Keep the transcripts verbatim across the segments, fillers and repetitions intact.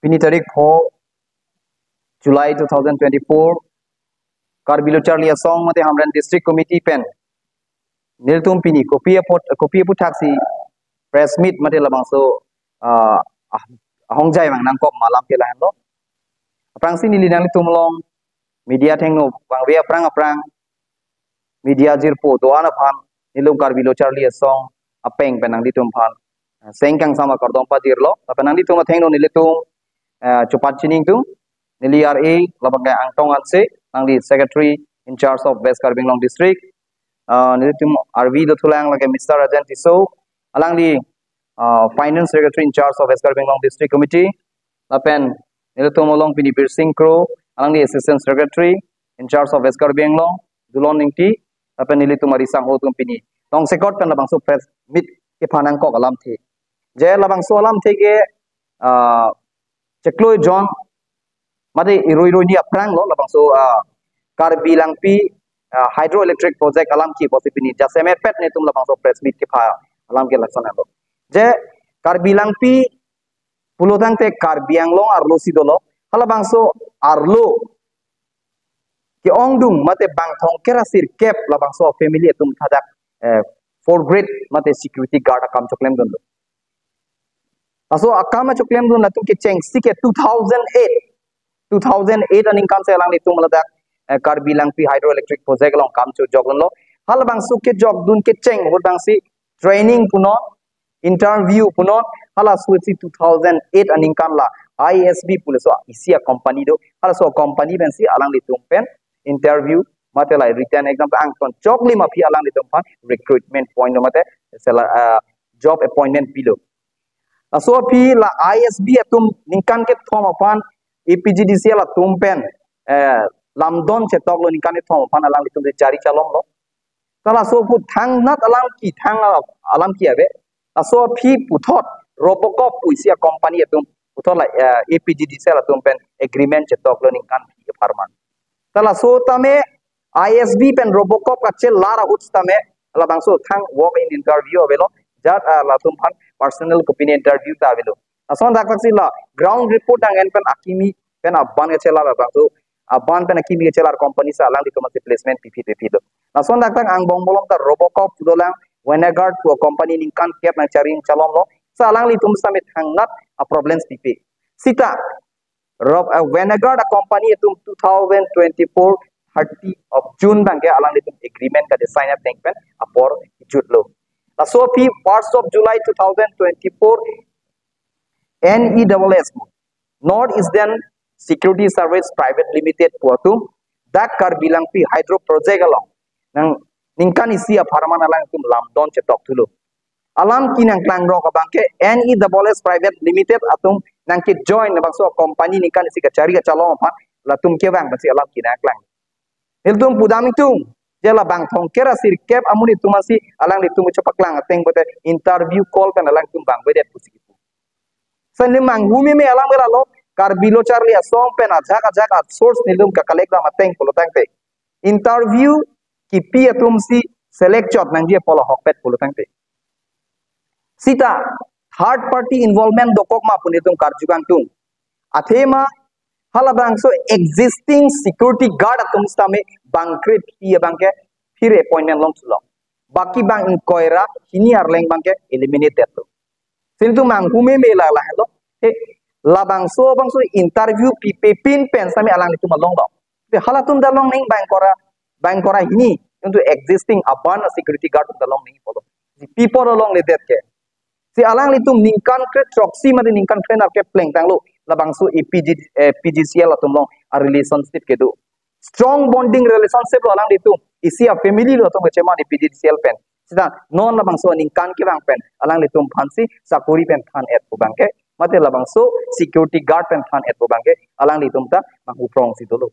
Pini tarik pho July two thousand twenty-four, Karbi Lo Charli Asong mate Hamren District Committee pen nelitum pini kopi apot, kopi aputhak si press meet mate labangso, ah, ah, ahongjai vang nangkok ma alam ke lahenlo. Aphrangsi neli nanglitum along media thengno vangve aphrang aphrang media jirpo do-an aphan nelitum Karbi Lo Charli Asong apeng pen nanglitum aphan, ah, seng kangsam akardom pajirlo. Lapen nanglitum athengno nelitum, ah, chupat chining tung, neli R A labang ke Angtong Hanse, nangli Secretary in charge of West Karbi Anglong District. Ah, nelitum R V dothulang lake Mister Rajan Tisso, alangli, ah, Finance Secretary in charge of West Karbi Anglong District Committee. Lapen nelitum along pini Birsing Kro, alangli Assistant Secretary in charge of West Karbi Anglong, Dulon Ingti, lapen nelitum ari sangho atum pini tongsekot pen labangso press meet kepha nangkok alamthe. Je labangso alamthe ke, ah, chiklo jon mate irui irui ni aphranglo labangso, ah, Karbi Langpi, ah, Hydroelectric Project alam ke pusi pini jasemet pet nelitum labangso press meet kepha alam ke lason alo. Je Karbi Langpi pulotangte Karbi Anglong arlo si dolo, halabangso arlo ke-ongdung mate bang thomkep ra sirkep labangso family atum thadak, eh, four grade mate security guard akam choklem dunlo. Laso akam choklem dun latum kechengsi ke two thousand eight, two thousand eight aningkan si alanglitum ladak, eh, Karbi Langpi Hydroelectric Project along kam chojok dunlo. Halabangso kejok dun kecheng ahut bangsi training punon, interview punon, halaso si two thousand eight aningkan la I S B pu laso isi a-company do, halaso company pensi alanglitum pen interview mate la written exam angton choklim aphi alanglitum aphan recruitment point lo mate sela, ah, job appointment pilo. Laso aphi la I S B atum ningkan kethom aphan A P G D C L atum pen, eh, lamdon chetoklo, ningkan kethom aphan alanglitum si chari chalomlo. Ta laso aphuthak nat alam ke thang, ah, alam ke ave. Laso aphi puthot Robocop pu isi a-company atum puthot la, eh, A P G D C L atum pen agreement chetoklo ningkan aphi apharman. Ta laso tame I S B pen Robocop kachelar ahut tame labangso thang walk in interview avelo, jat, ah, latum aphan personal kopine interview ta avelo. Lason dakdak si la ground report nang-en pen akimi pen aban kachelar labangso, aban pen akimi kachelar company si alanglitum aphansi placement pipi pipi do. Lason dakdak angbong bolom ta Robocop pu dolang, Vanguard pu company ningkan kep nangchari chalomlo. Si alanglitum tame thangnat a-problems pipi. Sita Rob, uh, Vanguard a-company atum two thousand twenty-four thirty of June abangke alanglitum agreement kade sign ateng pen apor jutlo. Laso aphi first of July two thousand twenty-four N E S S, North Eastern Security Service Private Limited pu atum dak Karbi Langpi Hydro Project along nang ningkan isi apharman alanglitum lamdon chetok thulo. Alam ke nangklangrok abangke N E S S Private Limited atum nangkejoin labangso company ningkan isi kachari kachalom aphan latum kevang pensi alam ke nangklang. Nelitum pudam ingtung, je la bang thomkep ra sirkep amonit atum aphansi alanglitum chepaklang ateng pote interview call pen alanglitum vangvedet pusi kipu. Sani manghu meme alam ke lalo, Karbi Lo Charli Asong pen ajak ajak a-source nelitum ka-collect dam ateng pulotangte interview kipi atum si select chot nangji apot ahokpet pulotangte. Sita third party involvement dokok ma pu nelitum karju kangtung. Athema halabangso existing security guard atum sitame bang kre-isi abangke phir appointment long thulo. Baki bang ingkoi ra hini arleng abangke eliminated lo. Si nelitum manghu meme la lahelo. He, labangso bangso interview pipe pin pen sitame alanglitum along do. Te halatum ta long nangji bang ingkoi ra, bang ingkoi ra hini, nelitum existing aban security guard ta long nangji pulo. Pi apot longledet ke? Si alanglitum ningkan kre throksi mate ningkan kre nerkep plengtanglo labangso A P G, eh, P G C L atum along a-relationship kedo. Strong bonding relationship lo alanglitum. Isi a-family lo atum kecheman A P G C L pen. Sita non labangso ningkan kevang pen alanglitum aphansi sakori pen than-et pu abangke, mate labangso security guard pen than-et pu abangke alanglitum ta manghu prong si dolo.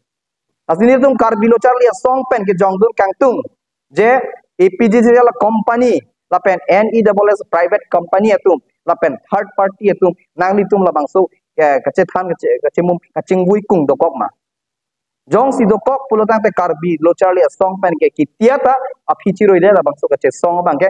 Lasi nelitum Karbi Lo Charli Asong pen kejongdun kangtung, je A P G C L company lapen N E S S private company atum lapen third party atum nanglitum labangso, eh, kachethan, kache-, kachemum, kachingvui kung dokok ma. Jongsi dokok pulotangte Karbi Lo Charli Asong pen ke kitia ta aphi chiroile labangso kachesong abangke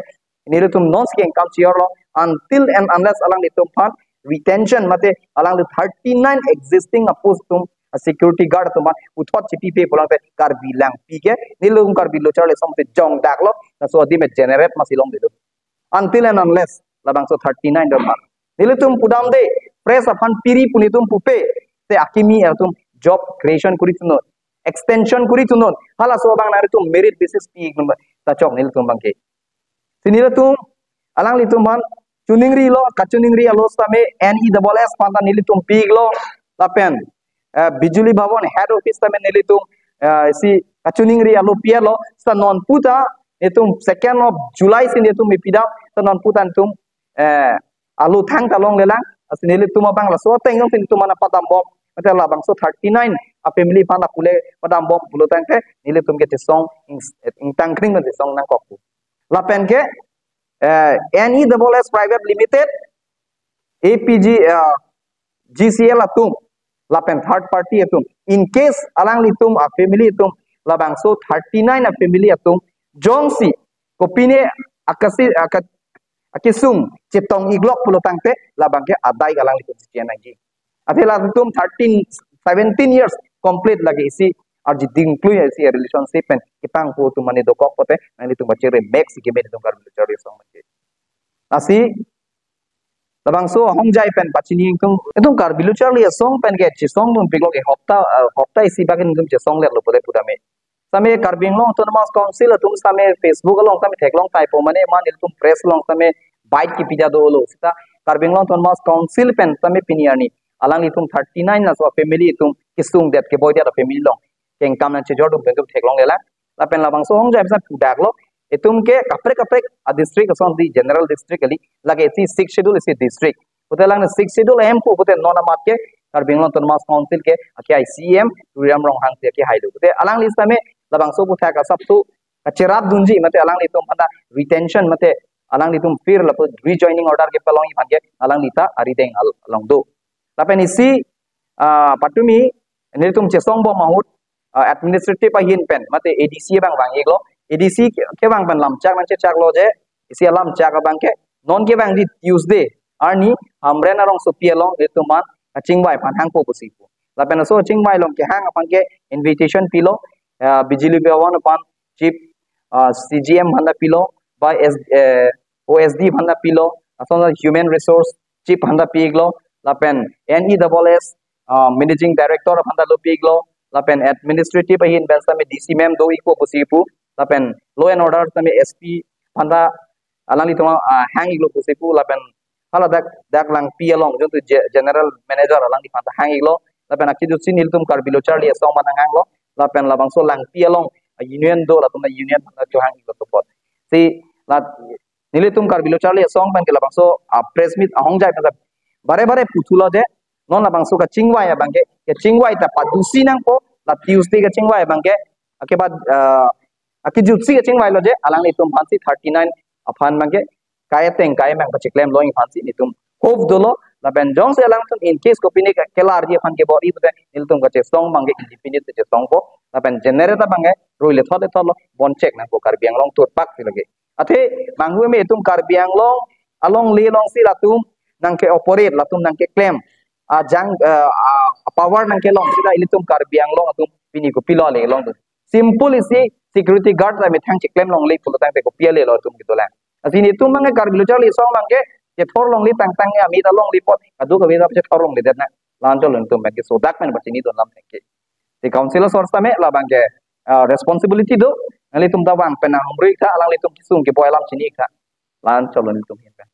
nelitum non si kengkam chiorlo, until and unless alanglitum aphan retention mate alangli thirty-nine existing a post atum, a security guard atum aphan puthot chipipe pulang te Karbi Langpi ke nelitum Karbi Lo Charli Asong te jongdaklo, laso adim generate masi longledet. Until and unless labangso thirty-nine dorpar. Nelitum pudamde, fresh aphan piri pu nelitum pupe, te akimi atum job creation kuri thunon, extension kuri thunon, halaso abang nangtum merit basis pi ta chok nelitum abangke. Si nelitum, alanglitum aphan, chuningrilo, kachuningri alo sitame, N E S S aphan ta nelitum piklo, lapen, eh, Bijuli Bhavan head office sitame nelitum, eh, si kachuningri alo pialo, sita non puta, nelitum second of July si nelitum ipidam, sita non puta nelitum, eh, alo thangta longlelang, asi nelitum abang laso ateng jongsi nelitum aphan padambom, mate labangso thirty-nine a family aphan apule padambom pulo tangte, nelitum ke chesong, ing-, ingtangkring pen chesong nangkok pu. Lapen ke, eh, N E S S Private Limited, A P G, eh, G C L atum, lapen third party atum. In case alanglitum a family atum, labangso thirty-nine a family atum, jongsi, kopine akasi, aka-, akisung, chetong iglok pulo tangte, labangke adai alanglitum si chennangji. Athe latum thirteen, seventeen years complete lake isi arji dingklui isi relationship pen kipang pu atum mane dokok pote, nanglitum bachere mek si keme nelitum Karbi Lo Charli Asong pen ke. Asi, labangso ahongjai pen pachini ingtung, itum Karbi Lo Charli Asong pen ke chesong dun piklo ke hopta, eh, hopta isi bak nelitum chesongletlo pote pudame. Sitame Karbi Anglong Autonomous Council atum sitame Facebook along sitame theklong taipo mane ma nelitum press along sitame bike kipida dolo. Sita Karbi Anglong Autonomous Council pen sitame pini arni alanglitum thirty-nine laso family atum kisungdet keboidet family along kengkam nangchejor dun pen itum theklonglelang. Lapen labangso ahongjai pen sa pudaklo. Itum ke kaprek kaprek a district asonsi general district kali. Lake isi sixth schedule isi district. Pute alang sixth schedule ahem pu pute non amat ke Karbi Anglong Autonomous Council ke akehai C E M Tuliram Ronghang si akehailo. Pute alangli sitame labangso aputhak asap tu kacherap dunji mate alanglitum aphan ta retention mate alanglitum phir lapu rejoining order kepalongji aphan ke alangli ta arideng al-, along do. Lapen isi, ah, patumi nelitum chesiongbom ahut, ah, administrative ahin pen mate A D C abang vang-iklo, A D C ke-, kevang pen lamchak nangchechaklo je, isi alamchak abangke non kevangji Tuesday arni Hamren arongsopi along nelitum aphan kachingvai aphan hangpo pusi pu. Lapen laso chingvai along kehang aphan ke invitation pilo, ah, Bijuli Bhavan aphan chief, ah, C G M aphan ta pilo, ba S, eh, O S D aphan ta pilo, lason human resource chief aphan ta pi-iklo, lapen N E S S, ah, managing director aphan ta lo pi-iklo, lapen administrative ahin pen sitame D C ma'am do-ikpo pusi pu, lapen law and order sitame S P aphan ta alanglitum, ah, hang-iklo pusi pu, lapen hala dak, dak Langpi along jongsi ge-, general manager alangliphan ta hang-iklo, lapen akejutsi nelitum Karbi Lo Charli Asong aphan hang-iklo, lapen labangso Langpi along, ah, union do, latum ta union aphan ta chohang-iklo topot. Si la nelitum Karbi Lo Charli Asong pen ke labangso, ah, press meet ahongjai pen bare bare puthulo je, non labangso kachingvai abangke, kachingvai ta padusi nangpo, la Tuesday kachingvai abangke, akeba, ah, akejutsi kachingvailo je, alanglitum aphansi thirty-nine aphan abangke, kai ateng kai amang pacheklemlongji aphansi nelitum hope dolo, lapen jongsi alangtum in case kopine ke kelarji aphan kebor-i pute, nelitum kachesong abangke independent chesongpo, lapen generate abangke, rui lethot lethotlo, bonchek nangpo Karbi Anglong turpak si lake. Athe manghu me itum Karbi Anglong alongle alongsi latum nangke-operate, latum nangkeklem ajang, eh, a, a power nangkelong sita ilitum Karbi Anglong atum pini kopilo le longdun. Simple isi security guard ta methang cheklem longle pulo tangte kopi ale lo atum kedolang. Asi nelitum abangke Karbi Lo Charli Asong abangke kethor longle tangtang ya mita longle apot kadokave ta chethor longledetnang. La-anchot lo nelitum abangke sodak pen pachinidun alam tangke. Si council asor sitame labangke, ah, responsibility do, nanglitum ta vang pen nanghumri tha, alanglitum kesung keboi alam chini tha. La-anchot lo nelitum ahin pen.